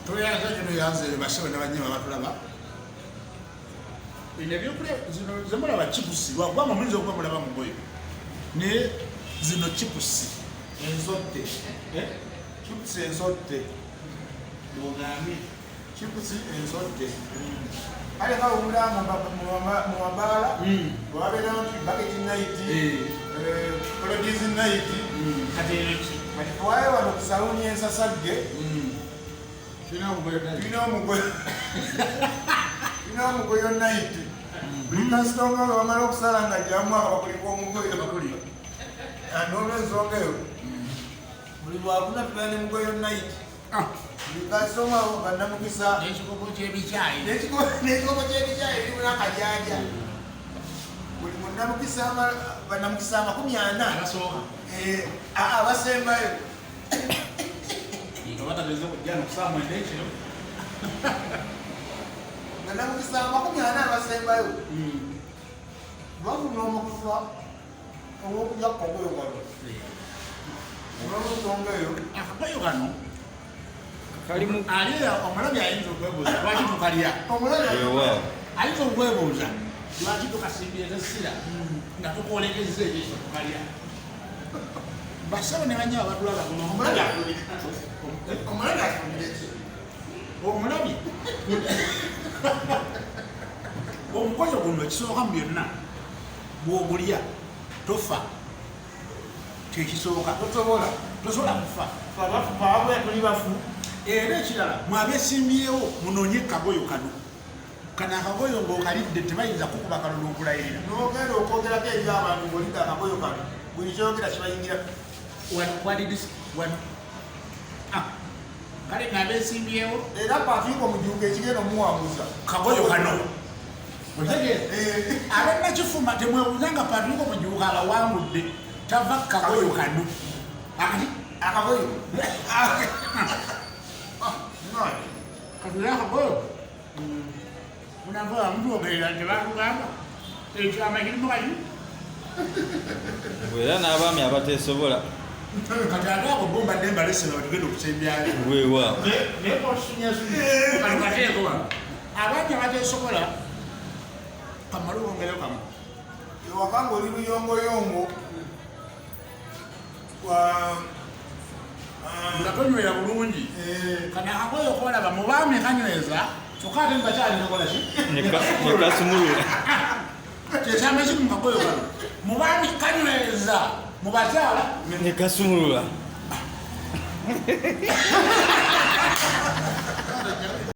Tweyanza nyo tweyanze basebo ne bannyabo abatulaba. Bino ebyokulya zino zemulaba chipusi lwakuba mwe muyinza okuba mulaba mugoyo naye zino chipusi ensotte. Eh? Chipusi ensotte. Bwogambye. Chipusi ensotte. Kale nga bwemulaba mu mabaala bwewabeerawo nti bucket night, colleges night. Kati eno ki? Kati tuwaayo wano ku saluuni y'Ensasagge. Tulina omugoyo night. Tulina omugoyo. Tulina omugoyo night. Buli kasitoma bwe bamala okusala nga jamu akabakuli k'omugoyo. Bakuli. N'olwensonga eyo, buli lwakuna tubeera ne mugoyo night. Buli kasitoma bannamukisa. N'ekikopo ky'ebikyayi. N'ekikopo ky'ebikyayi birimu n'akajanja. Buli munnamukisa bannamukisa 40. Abasooka. Abasembayo. Nga batateeze kujja no kusaawa 9 ekiro. Bannamukisa 40 abasembayo. Bafuna omukisa olw'okulya ku kagoyo kano. Olw'ensonga eyo. Akagoyo kano kalimu ali omulabi ayinza okwebuuza lwaki tukalya. Omulabi Weewaawo. Ayinza okwebuuza lwaki tukasimbye essira nga tukwolekezza eriiso tukalya. Basawo ne bannyabo abatulaba kuno omulabi atulire. Omulabi atulire ki? Omulabi. Omukoyo guno ekisooka mu byonna bw'ogulya tofa. Kyekisooka. Tosobola. Tosobola kufa. Abafu tuli bafu. Era ekirala mwabesimbyewo munoonye kagoyo kano. Kano akagoyo ng'okalidde tebayinza kukuba kalulu okulayirira. N'ogenda okwogerako eri abantu ng'olidde akagoyo kano, buli ky'oyogera kibayingira. Wano wali disiki wano. Kale ng'abesimbyewo. Era Patrick Omujuuka ekigenda omuwanguza. Kagoyo kano. Otegeera? Abannakifuma temwewuunya nga Patrick Omujuuka abawangudde tava kagoyo kano. Akati? Akagoyo. Katulya akagoyo. Munankola mutwogerera nti batugamba ekyama kirimu kaki. Era n'abaami abateesobola. Kati ate abo bo mbadde mbalese nga batugenda okusembyayo. Weewaawo. Naye kosunyasunye. Kati kateeko wano. Abaami abateesobola kamale obongereyo kamu. Ewaka ng'oli luyongoyongo. Nga tonywera bulungi. Kano akagoye okolaba mu baami kanyweza kyokka ate mubakyali kakola ki? Ne kasumulula. Kyekyama ekiri mu kagoye kano. Mu baami kanyweza, mu bakyala ne kasumulula.